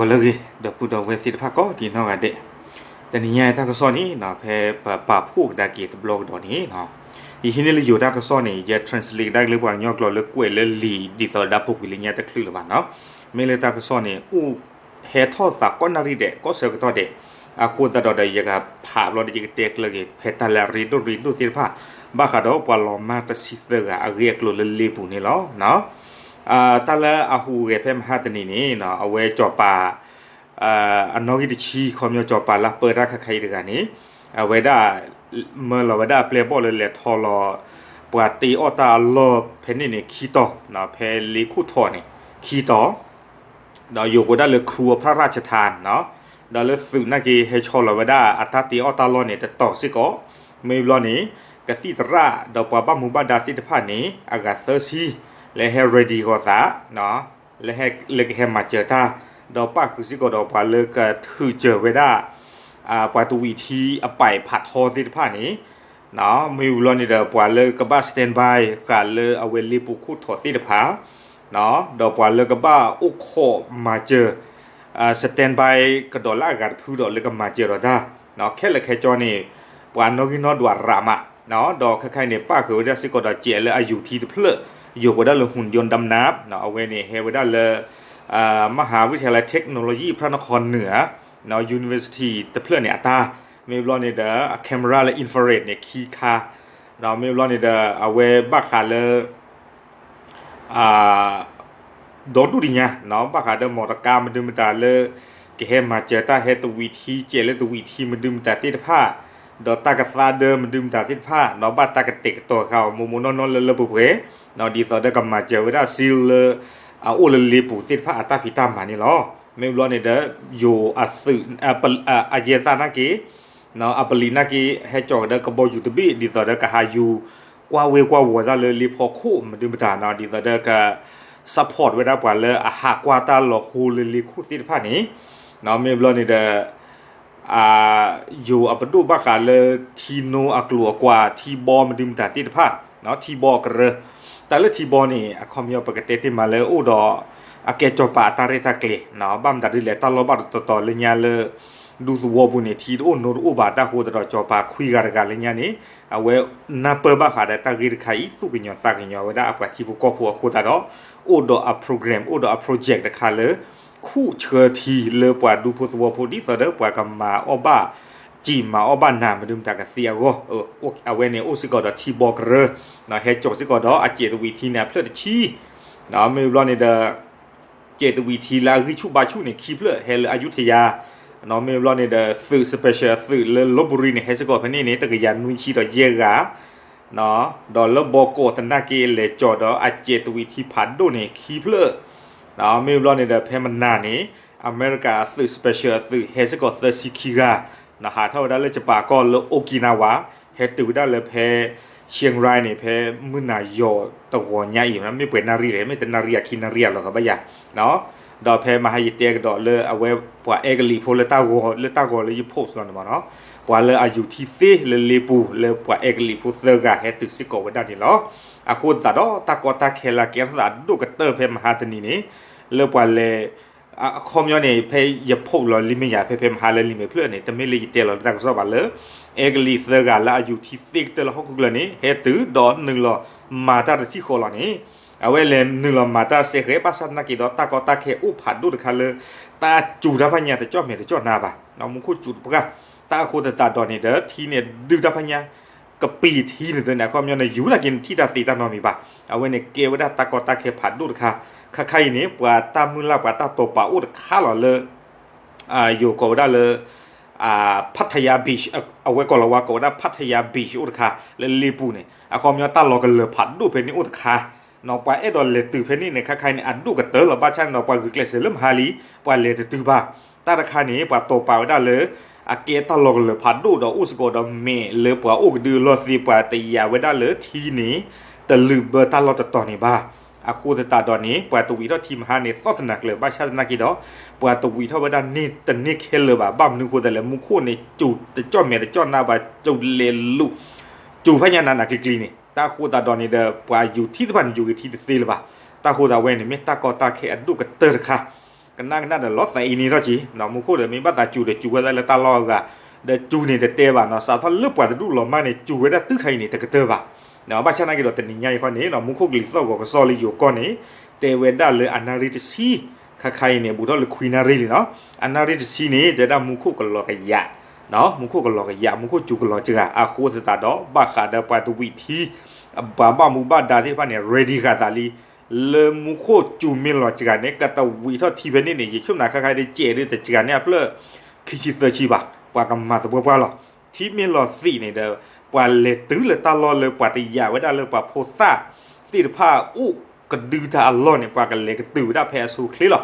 ဂီၤလၢအဂ့ၤ ဒီပုၢ်ဒီဝဲၢ်သ့ၣ်တဖၣ်ကိးဒံးနီၢ်ဂၤဒဲး, တနံၤညါတၢ်ကစီၣ်န့ၣ် ဖဲပပာ်ဖှိၣ်ကဒါက့ၤတဘျီကဒီးန့ၣ်, ယဟံးန့ၢ်လၢယိၤတၢ်ကစီၣ်န့ၣ် ယ translate ကဒါက့ၤလၢပှၤကညီကျိာ်လၢကွဲးလၢလံာ် ဒ်သိးဒီးပူၤကွံာ်လၢညါတချုးလၢၤဘၣ်နီၤ, မ့ၢ်လၢတၢ်ကစီၣ်န့ၣ် အိၣ်ဟဲထီၣ်သးကိးနၣ်ရံၣ်ဒဲး ကိးဆၢကတီၢ်ဒဲး, အဃိသတးဒီး ယကဖးဘျီဒီးယကတဲကျၢၤက့ၤ ဖဲတၢ်လၢအရ့ဒိၣ်ရ့ဒိၣ်သ့ၣ်တဖၣ် ဘၣ်ဃးဒီးပှၤလီၤမၢ်တဆံသၢဂၤအဂ့ၢ်အကျိၤလၢလ့ပူၤန့ၣ်လီၤ. တၢ်လၢအဟူးဂဲၤဖဲမဟါတနံၤန့ၣ် အဝဲစီၤပၤ အနီၣ်ဂံၢ်တဆံ ခီပညီစီၤပၤလၢပၢတၢ်ခါခါအံၤတဂၤန့ၣ် အဝဲဒၣ် မၢလီၤဝဲဒၣ်အပျဲၢ်အဘီၣ်လၢလဲၤထီလီၤ ပှၤတ့အီၣ်တၢ်အလီၢ်ဖဲန့ၣ်န့ၣ် ခံတီၤ, ဖဲလ့ခိၣ်ထီးန့ၣ် ခံတီၤ ဒီးယိၤကိးဒၣ်လၢ ခရူအဖရၣ်ရၢၡထၢၣ်နီၤ, ဒီးလၢသုးနာ်က့ ဟဲဆီလီၤဝဲဒၣ်အတၢ်တ့အီၣ်တၢ်လီၢ်န့ၣ် တတီၤစ့ၢ်ကီး, မ့ၢ်ဘျီန့ၣ် ကသံၣ်သရၣ် ဒီးပှၤဘၣ်မူဘၣ်ဒါသ့ၣ်တဖၣ်န့ၣ် အဂၤသၢဆံ လၢဟဲ ready ဂီၤသး လၢဟဲလၢကဟဲမၤစၢၤတၢ်, ဒီးပၣ်ဃုာ်စ့ၢ်ကီးဒီးပှၤလၢကထုးစၢၤဝဲဒၣ် ပှၤတဝံးထံအပာ်ဖးထီသ့ၣ်တဖၣ်န့ၣ် မ့ၢ်ဘျီန့ၣ်ဒီး ပှၤလၢကဘၣ် standby ဃာ်လၢအဝဲလ့ပူၤခိၣ်ထီးသ့ၣ်တဖၣ်, ဒီးပှၤလၢကဘၣ်အိၣ်ခိးမၤစၢၤ standby ကဒီးလၢအဂၤတဖုဒီးလၢကမၤစၢၤဒီးတၢ်, ခဲလၢာ်ခဲဆ့န့ၣ် ပှၤနီၣ်ဂံၢ်နီၣ်ဒွးရးမး, ဒီးခဲခါအံၤန့ၣ် ပၣ်ဃုာ်ဝဲဒၣ်စ့ၢ်ကီးဒီးစဲးလၢအယူၤထံတဖျၢၣ်, ယိၤကိးဒၣ်လၢ ဟူၣ်ယိၣ်ဒၣ်နး, အဝဲန့ၣ်ဟဲဝဲဒၣ်လၢ မဟာวิทยาลัย เทคโนโลยีพระนครเหนือ university တဖျၢၣ်န့ၣ်အတၢ်, မ့ၢ်ဘျီန့ၣ်ဒီး အ camera လၢ infrared န့ၣ် ခံခါ, မ့ၢ်ဘျီန့ၣ်ဒီး အဝဲဘၣ်ဃးလၢ ဒီဒူၣ်ဒံးညါ, ဘၣ်ဃးဒီး မော်တော်ကား မဒုမတၤလၢ ကဟဲမၤစၢၤတၢ်ဟဲတဝံးထံ စဲးလၢတဝံးထံ မဒုမတၤသ့ၣ်တဖၣ်, ဒီးတၢ်ကသါဒၢ မဒုမတၤသ့ၣ်တဖၣ် ဒီးဘၣ်တၢ်ကတဲာ်ကတီၤဃာ်အီၤ မိၢ်မိၢ်နီၢ်နီၢ် လၢလၢပှဲၤပှဲၤ, ဒ်သိးဒီးကမၤစၢၤဝဲဒၣ် seal လၢ အအိၣ်လၢလ့ပူၤသ့ၣ်တဖၣ်အတၢ်ဖံးတၢ်မၤန့ၣ်လီၤ. မ့ၢ်ဘျီန့ၣ်ဒီး ယိၤအသုး အယဲၢ်သးနာ်က့ အပလံးနာ်က့ ဟဲစိာ်ကဒီးကဘီယူၤတဘ့ၣ် ဒ်သိးဒီးကဟးယူၤ ကွၢ်ဝ့ၢ်ကွၢ်ဝီၤတၢ်လၢလ့ဖီခိၣ် မဒုမတၤနီၤ ဒ်သိးဒီးက support ဝဲဒၣ်ပှၤလၢအဟးကွၢ်တၢ်လီၤဟိလၢလ့ခိၣ်သ့ၣ်တဖၣ်န့ၣ်, မ့ၢ်ဘျီန့ၣ်ဒီး ယိၤအပဒိၣ်ဘၣ်ဃးလၢထံနိအကျိၤအကွာ် ထံဘီမဒုမတၤသ့ၣ်တဖၣ်, ထံဘီအကရၢ, တၢ်လၢထံဘီန့ၣ် အခီပညီပကတဲတ့ၢ်မးလၢအိၣ်ဒီး အကဲစီၤပၤအတၢ်ရဲၣ်တၢ်ကျဲၤ, ဘၣ်မတၤဒ်လဲၣ် တၢ်လီၢ်ဘၣ်တတီၤတီၤလၢညါလၢ ဒူသဝီပူၤန့ၣ် ထံတအိၣ်နိတအိၣ်ဘၣ် တၢ်ဃိသတးဒီး စီၤပၤခွံဂၤတဂၤလၢညါန့ၣ် အဝဲနၢ်ပၢၢ်ဘၣ်ဃးဒီးတၢ်ဂ့ၢ်တခါအံၤ သူၣ်ကညီၤသးကညီၤဝဲဒၣ်အပှၤထံဖိကီၢ်ဖိအဃိသတးဒီး အိၣ်ဒီးအ program အိၣ်ဒီးအ project တခါလၢ ခူၣ်ဆၢထံလၢပှၤဒူဖိသဝီဖိ ဒ်သိးဒီးပှၤကမၤအီၣ်ဘၣ် စံာ်မၤအီၣ်ဘၣ်နးမဒုမတၤကသ့အဂီၢ်, အဝဲန့ၣ်အိၣ်စ့ၢ်ကီးဒီးထံဘီကရၢ, ဟဲစိာ်စ့ၢ်ကီးဒီးအစဲးတဝံးထံန့ၣ်အဖျၢၣ်တဆံ, မ့ၢ်ဘျီန့ၣ်ဒီး စဲးတဝံးထံလၢအဂံၢ်ဆူၣ်ဘါဆူၣ်န့ၣ် ခံဖျၢၣ်ဟဲလၢအယူထယၤ, မ့ၢ်ဘျီန့ၣ်ဒီး သုး special အသုးလၢလီပူၤရံန့ၣ် ဟဲစ့ၢ်ကီးဖဲန့ၣ်န့ၣ် တကယၤနွံဆံဒီးယဲၢ်ဂၤ, ဒီးလၢဘီကိးသနာ်က့လဲၤစိာ်ဒီးအစဲးတဝံးထံဖးဒိၣ်န့ၣ် ခံဖျၢၣ်, မ့ၢ်ဘျီန့ၣ်ဒီး ဖဲမနၤန့ၣ် အမဲရကၤအသုး special အသုး ဟဲစ့ၢ်ကီးသၢဆံခံဂၤ, ဟးထီၣ်ဝဲဒၣ်လၢ Japan ကီၢ်လၢ Okinawa ဟဲတုၤဝဲဒၣ်လၢဖဲ Chiang Rai န့ၣ် ဖဲမုၢ်နၤယီၤတဂီၤညါအံၤ မ့ၢ်ပှဲၤနၣ်ရံၣ်လဲၣ် မ့ၢ်တနၣ်ရံၣ်အခံနၣ်ရံၣ်အလီၤကဘၣ်ယၤ, ဒီးဖဲမဟါယတဲကဒီးလၢအဝဲပှၤအဲကလံးဖိလၢတၢ်ဂီၤ လၢတၢ်ဂီၤလၢယ post လီၤန့ၣ်မ့ၢ်နီၤ, ပှၤလၢအယူၤထံသ့လၢလ့ပူၤလၢပှၤအဲကလံးဖိသၢဂၤဟဲတုၤစ့ၢ်ကီးဝဲဒၣ်န့ၣ်လီၤ. အဃိသတးဒီးတၢ်ကီတၢ်ခဲလၢကဲထီၣ်သးဒိၣ်ကတၢၢ်ဖဲမဟါတနံၤန့ၣ် လၢပှၤလဲၤ အခီပညီန့ၣ် ဖဲယ post လီၤလံမ့ၢ်ယၤ ဖဲဖဲမဟါလၢလံာ်မဲာ်ဖျၢၣ်န့ၣ် တမ့ၢ်လၢယတဲလီၤလၢတၢ်ကစီၣ်ဘၣ်လၢ အဲကလံးသၢဂၤလၢအယူၤထံသ့ကတၢၢ်လၢဟီၣ်ခိၣ်ချၢန့ၣ် ဟဲတုၤဒီးနုာ်လီၤမၤတၢ်တထံၣ်ဃီလီၤန့ၣ်, အဝဲလဲၤနုာ်လီၤမၤတၢ်စဲဃဲ ဘၣ်ဆၣ်သနာ်က့ဒီး တၢ်ကီတၢ်ခဲအိၣ်ဖးဒိၣ်တခါလၢ တၢ်စူၤတၢ်ဖးညါတကၠီၣ်မဲာ်တကၠီၣ်နါဘၣ်, မူခိၣ်စူၤတပှၢ်, တၢ်အဃိသတးဒီးန့ၣ်ဒီး ထံန့ၣ်ဒုၣ်တၢ်ဖးညါ ကပံာ်ထံန့ၣ်သ့န့ၣ် အခီပညီန့ၣ် ယူၤနာ်က့နထံၣ်တၢ်သ့တၢ်နီတမံၤဘၣ်. အဝဲန့ၣ်ကဲဝဲဒၣ်တၢ်ကီတၢ်ခဲဖးဒိၣ်တခါ, ခါခါအံၤန့ၣ် ပှၤတၢ်မုၢ်လၢ်ပှၤတၢ်တိာ်ပာ်အိၣ်တခါလီၤလၢ ယိၤကိးဝဲဒၣ်လၢ Pattaya Beach အဝဲကိးလီၤဝါကိးဝဲဒၣ် Pattaya Beach အိၣ်တခါ လၢလ့ပူၤန့ၣ် အခီပညီတၢ်လီၤကလၢၤဖးဒိၣ်ဖဲန့ၣ်အိၣ်တခါ, ပှၤအဲၣ်ဒိးလဲၤတုၤဖဲန့ၣ်န့ၣ် ခါခါအံၤန့ၣ် အဒိၣ်ကတၢၢ်လီၤ ဘၣ်ဆၣ်န့ၣ်ဒီး ပှၤဂုာ်ကျဲးစၢးလၢမဟါလံ ပှၤလဲၤတတုၤဘၣ်. တၢ်တခါန့ၣ် ပှၤတိာ်ပာ်ဝဲဒၣ်လၢ အကဲတၢ်လီၤကလၢၤဖးဒိၣ်ဒီးအိၣ်စ့ၢ်ကီးဒီးမဲာ်လၢပှၤအိၣ်ကဒုအလီၢ်သ့ ပှၤတယာ်ဝဲဒၣ်လၢထံန့ၣ် တလုာ်ဘၢတၢ်လီၢ်တတီၤန့ၣ်ဘၣ်. အဃိသတးဒီးန့ၣ် ပှၤတဝံးထီၣ်ထံမဟါန့ၣ် သီၣ်တနၤကျၢၤ ဘၣ်ဆၣ်သနာ်က့ဒီး ပှၤတဝံးထီၣ်ဝဲဒၣ်န့ၢ်တန့ၢ်ခဲလၢာ်ဘၣ်. ဘၣ်မနုၤအဃိသတးလဲၣ် မူခိၣ်န့ၣ် စူၤတကၠီၣ်မဲာ်တကၠီၣ်နါဘၣ် စူၤလဲၤလူၤ စူၤဖးညါနးနးကျံၤကျံၤန့ၣ် တၢ်ဃိသတးဒီးန့ၣ်ဒီး ပှၤယူၤထံတဖၣ်န့ၣ် ယူၤဂ့ၤထံတသ့လၢၤဘၣ်. တၢ်ဃိသတးဝဲန့ၣ် မ့ၢ်တၢ်ကီတၢ်ခဲအဒိၣ်ကတၢၢ်တခါ ကနၣ်ကနၣ်ဒီးလီၤသးအံၤန့ၣ်ထီၣ်က့ၤ, မူခိၣ်ဒီးမ့ၢ်ဘၣ်သးစူၤဒီးစူၤဝဲဒၣ်လၢတၢ်လီၢ်အဂၤ, ဒီးစူၤန့ၣ်တတဲဘၣ်နီၤ, စးထီၣ်လၢပှၤတဒူၣ်လီၤမၢ်န့ၣ် စူၤဝဲဒၣ်တုၤခါအံၤန့ၣ် တကတၢၢ်ဘၣ်. ဘၣ်ဆၣ်နာ်က့ဒီးတနံၤညါအံၤခီန့ၣ် မူခိၣ်ကလံၤသီၣ်ဂီၤကစီၣ်လၢယိၤကီၢ်န့ၣ် တဲဝဲဒၣ်လၢအနၣ်ရံၣ်တဆံ, ခါခါအံၤန့ၣ် ဘူးထီၣ်လၢခွံနၣ်ရံၣ်လံနီၤ, အနၣ်ရံၣ်တဆံန့ၣ် တဲဒၣ်မူခိၣ်ကလီၤကယး မူခိၣ်ကလီၤကယး မူခိၣ်စူၤကလီၤစှၤ အဃိသတးဒီး ဘၣ်ဃးဒီးပှၤတဝံးထံ ပှၤဘၣ်မူဘၣ်ဒါသ့ၣ်တဖၣ်န့ၣ် ready ဃာ်သးလံ, လၢမူခိၣ်စူၤမ့ၢ်လီၤစှၤန့ၣ် ကတဝံးထီၣ်ထံဖဲန့ၣ်န့ၣ် ယဆိကမိၣ်နၤခါခါဒီး စဲးဒုးတစှၤန့ၢ်အဖျၢၣ် ခံဆံသၢဆံဘၣ်, ပှၤကမၤသပှၢ်ပှၢ်လီၤ. ထံမ့ၢ်လီၤသံးန့ၣ်ဒီး ပှၤလဲၤတုၤလၢတၢ်လီၢ်လၢပှၤတယာ်ဝဲဒၣ်လၢပှၤဖိသၣ်သ့ၣ်တဖၣ်အိၣ်ကဒုတၢ်အလီၢ်န့ၣ် ပှၤကလဲၤကတုၤဝဲဒၣ်ဖဲအဆိအချ့လီၤ.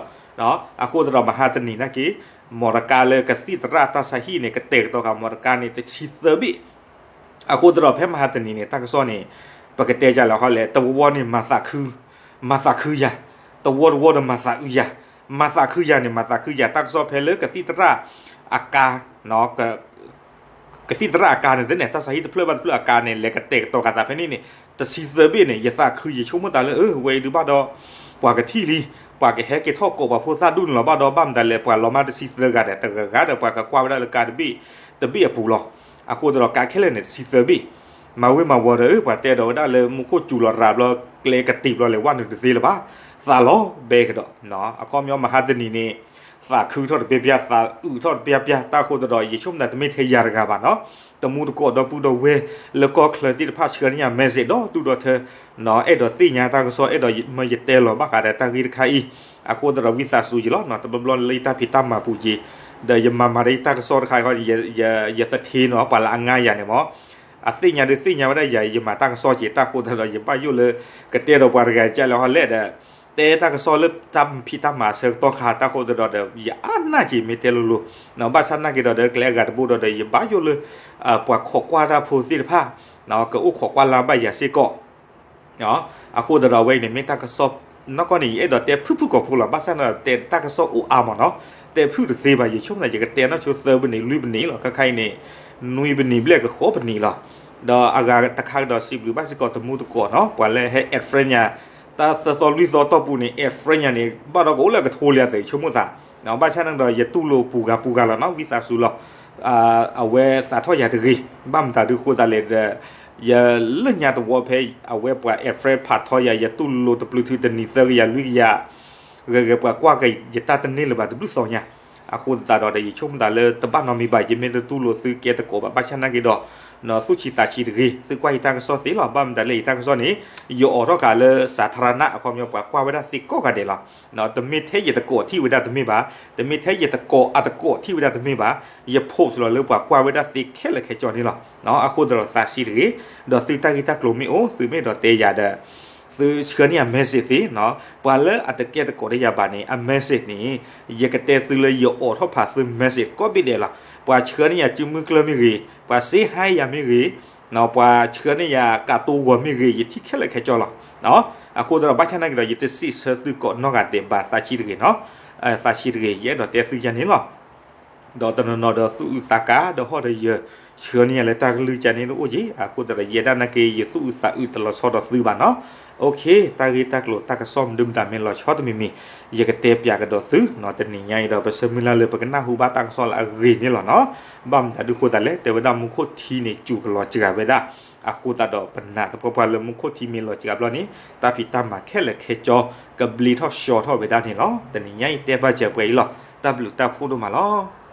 အဃိသတးဒီးမဟါတနံၤနာ်က့ မီၢ်တကါလၢကသံၣ်သရၣ်တၢ်ဆါဟံၣ်န့ၣ် ကတဲာ်ကတီၤဃာ်မီၢ်တကါန့ၣ် တဆံသၢဘ့ၣ် အဃိသတးဒီးဖဲမဟါတနံၤန့ၣ် တၢ်ကစီၣ်န့ၣ် ပကတဲဒ်လဲၣ်ဃီလဲၣ်, တဝီဝီန့ၣ် မၤသးခုယၤ, တဝီတဝီဒီးမၤသးအုးယၤ, မၤသးခုယၤန့ၣ် မၤသးခုယၤ တၢ်ကစီၣ်ဖဲလၢကသံၣ်သရၣ်အကါ ကသံၣ်သရၣ်အကါန့ၣ်သ့ၣ်န့ၣ် တၢ်ဆါဟံၣ်တဖျၢၣ်ဘၣ်တဖျၢၣ်အကါန့ၣ် လဲၤကတဲာ်ကတီၤဃာ်သးဖဲန့ၣ်န့ၣ် တဆံသၢဘ့ၣ်န့ၣ် ယသးခုယဆိကမိၣ်သးလၢ အၢ ဝဲအံၤဒုးဘၣ်ဒီး ပှၤကထံၣ်လံ, ပှၤကဟဲက့ၤထီၣ်ကိးပှၤဖိသၣ်ဒူၣ်န့ၣ်လီၤ. ဘၣ်ဒီးဘၣ်မတၤလဲၣ် ပှၤလီၤမၢ်တဆံသၢဂၤဒီး တဂၤဂၤဒီးပှၤကကွၢ်ဝဲဒၣ်လၢကါတဘ့ၣ် တဘ့ၣ်အပူၤလီၤ. အဃိသတးဒီးကါခဲလၢာ်န့ၣ် တဆံသၢဘ့ၣ် မၤဝ့ၤမၤဝီၤဒီး ပှၤတဲဒီးဝဲဒၣ်လၢမူခိၣ်စူၤလီၤရၤဘျီ ကျဲကတံာ်ဘျီလဲၤဝဲနုာ်တသ့လၢၤဘၣ်, သးလီၤဘဲကဒီး အခီပညီမဟါတနံၤန့ၣ် သးခုထီၣ်တပျၢ်ပျၢ် သးအုးထီၣ်တပျၢ်ပျၢ် တၢ်ဃိသတးဒီး ယဆိကမိၣ်တၢ်တမ့ၢ်ထဲယၤတဂၤဘၣ်နီၤ, တမူတကိးဒီပုၢ်ဒီဝဲၢ်လၢကီၢ်ချၢသ့ၣ်တဖၣ်ဆှၢန့ၢ်ယၤ message ဒီးတူၢ်ဒီးထၢ အဲၣ်ဒိးသ့ၣ်ညါတၢ်ကစီၣ် အဲၣ်ဒိးမၢယတဲလီၤဘၣ်ဃးဒီးတၢ်ဂ့ၢ်တခါအံၤ, အဃိသတးဒီးဝံသးစူၤယလီၤနီၤ, တဘျီဘျီလၢယတၢ်ဖံးတၢ်မၤပူၤက့ၤ ဒီးယမၤမၤဒီးယတၢ်ကစီၣ်တခါအံၤ ယသထ့နီၤ ပှၤလၢအငါယၤန့ၣ်မ့ၢ် အသ့ၣ်ညါဒုးသ့ၣ်ညါဝဲဒၣ်ယၤ ယမၤတၢ်ကစီၣ်က့ၤ တၢ်ဃိသတးဒီး ယဘၣ်ယိၣ်လၢ ကတဲဒီးပှၤတဂၤကလဲၣ်ဟီလဲၣ်ဒီး တဲတၢ်ကစီၣ်လၢတၢ်ဖံးတၢ်မၤအဆၢကတီၢ်ခါ တၢ်ဃိသတးဒီး ယအါနၢ်က့ၤမ့ၢ်တဲလိၤလိၤ, ဘၣ်ဆၣ်နာ်က့ၤဒီး ဒီးကျဲအဂၤတဘိဒီး ယဘၣ်ယိၣ်လၢ ပှၤခိးကွၢ်တၢ်ဖိသ့ၣ်တဖၣ် ကအိၣ်ခိးကွၢ်လၢဘၣ်ယၤစ့ၢ်ကီး အဃိသတးဒီးအဝဲအံၤန့ၣ် မ့ၢ်တၢ်ကစီၣ် နီၢ်ကီၢ်န့ၣ် ယအဲၣ်ဒိးတဲဖုၣ်ဖုၣ်ကိာ်ဖိလီၤ. ဘၣ်ဆၣ်န့ၣ်ဒီး တဲတၢ်ကစီၣ်အိၣ်အါမးနီၤ, တဲဖုၣ်တသ့ဘၣ်. ယဆိကမိၣ်သး ယကတဲနီၢ်ဆိသၢပနံး လွံၢ်ပနံးလီၤ. ခဲခါအံၤန့ၣ် နွံပနံးဘျဲၣ်ကဃိးပနံးလီၤ. ဒီးအဂၤတခါကဒီး စံးဘျုးဘၣ်စ့ၢ်ကီးတမူတကိးနီၤ, ပှၤလၢဟဲ add friend ယၤ တၢ်သၢသီလွံၢ်သီတီၢ်ပူၤန့ၣ် add friend ယၤန့ၣ် ဘၣ်ဒီးကအိၣ်လၢအကထိလံအသး ယဆိကမိၣ်သး, ဘၣ်ဆၣ်န့ၣ်ဒီး ယတူၢ်လိာ်ပူၤဂၤပူၤဂၤလီၤနီၤ, ဝံသးစူၤလီၤ. အဝဲသးထီၣ်ယၤတဂ့ၤ, ဘၣ်မတၤဒုးဃိသးလဲၣ်ဒီး ယလၢညါသဝီဖဲ အဝဲပှၤ add friend ဖးထီယၤ ယတူၢ်လိာ်တပျုၤထုးတနံၤသၢကယၤလွံၢ်ကယၤ ဂဲၤဂဲၤပှၤကွၢ်ကယတၢ်တန့ၢ်လၢၤဘၣ်တဘျုးသီညါ, အဃိသတးဒီး ယဆိကမိၣ်သးလၢတဘၣ်နီတမံၤဘၣ်, ယမ့ၢ်တတူၢ်လိာ်သုကဲသကိးဘၣ်, ဘၣ်ဆၣ်နာ်က့ၤဒီး သူၣ်ဆံးသးဆံးတဂ့ၤ, သုကွၢ်ယတၢ်ကစီၣ်သ့လီၤ. ဘၣ်မတၤလၢယတၢ်ကစီၣ်န့ၣ် ယအိးထီၣ်ဃာ်လၢ စးထရနၣ် အခီပညီ ပှၤကွၢ်ဝဲဒၣ်သ့ကိးဂၤဒဲးလီၤ. တမ့ၢ်ထဲယတကိးထံၣ်ဝဲဒၣ်တမ့ၢ်ဘၣ်, တမ့ၢ်ထဲယတကိးအတကိးထံၣ်ဝဲဒၣ်တမ့ၢ်ဘၣ်, ယ post လီၤလၢပှၤကွၢ်ဝဲဒၣ်သ့ခဲလၢာ်ခဲဆ့န့ၣ်လီၤ. အဃိသတးဒီးသးဆံးတဂ့ၤ, ဒီးသုတၢ်ဂ့ၢ်တၢ်ကျိၤမ့ၢ်အိၣ် သုမ့ၢ်အဲၣ်ဒိးတဲယၤဒီး သုဆှၢန့ၢ်ယၤ message သ့, ပှၤလၢအတကဲသကိးဒီးယၤဘၣ်န့ၣ် အ message န့ၣ် ယကတဲသုလၢယအိးထီၣ်ဖးသု message ကိးဘ့ၣ်ဒဲးလီၤ. ပှၤဆှၢန့ၢ်ယၤစုမုၢ်ကျၢၢ်မ့ၢ်ဂ့ၤ, ပှၤ say hi ယၤမ့ၢ်ဂ့ၤ, ပှၤဆှၢန့ၢ်ယၤကးတိဂီၤမ့ၢ်ဂ့ၤ, ယထံၣ်ခဲလၢာ်ခဲဆ့လီၤ. အဃိသတးဒီး ဘၣ်ဆၣ်နာ်က့ၤဒီး ယတစံးဆၢသုကိးနီတဂၤဒဲးဘၣ်, သးဆံးတဂ့ၤနီၤ, သးဆံးတဂ့ၤ, ယအဲၣ်ဒိးတဲသုယၤန့ၣ်လီၤ. ဒီးတနီၤနီၤဒီးသူၣ်အုးသးကါ ဒီးဟီၣ်ဒီးယၢၤ ဆှၢန့ၢ်ယၤလၢတၢ်ကလုၢ်ကန့ၣ်တအိၣ်က့ၤ, အဃိသတးဒီး ယဲဒၣ်နာ်က့ၤ ယသူၣ်အုးသးအုးတလီၤဆီဒီးသုဘၣ်နီၤ. အိၣ်ခ့, တၢ်ဂ့ၢ်တၢ်ကျိၤတၢ်ကစီၣ်မနုၤမတၤမ့ၢ်လီၤဆီတမံၤမံၤ ယကတဲပၠးကဒီးသုနီၤ. တနံၤညါအံၤဒီး ပဆၢမုၢ်လၢ်လၢပကနၢ်ဟူဘၣ်တၢ်ကစီၣ်လၢအဂ့ၤန့ၣ်လီၤနီၤ. ဘၣ်မတၤဒုးဃိသးလဲၣ်, တဲဝဲဒၣ်မူခိၣ်ထံန့ၣ် စူၤကလီၤစှၤဝဲဒၣ်, အဃိသတးဒီး ပနာ်သပှၢ်ပှၢ်လၢမူခိၣ်ထံမ့ၢ်လီၤစှၤဘျီန့ၣ် တၢ်ဖံးတၢ်မၤခဲလၢာ်ခဲဆ့ ကဘျ့ထီၣ်ဆှီထီၣ်ဝဲဒၣ်န့ၣ်လီၤ. တနံၤညါအံၤတဲဘၣ်စၢၤပှဲၤအံၤလီၤ. တၢ်ဘျုးတၢ်ဖှိၣ်ဒိၣ်မးလီၤ.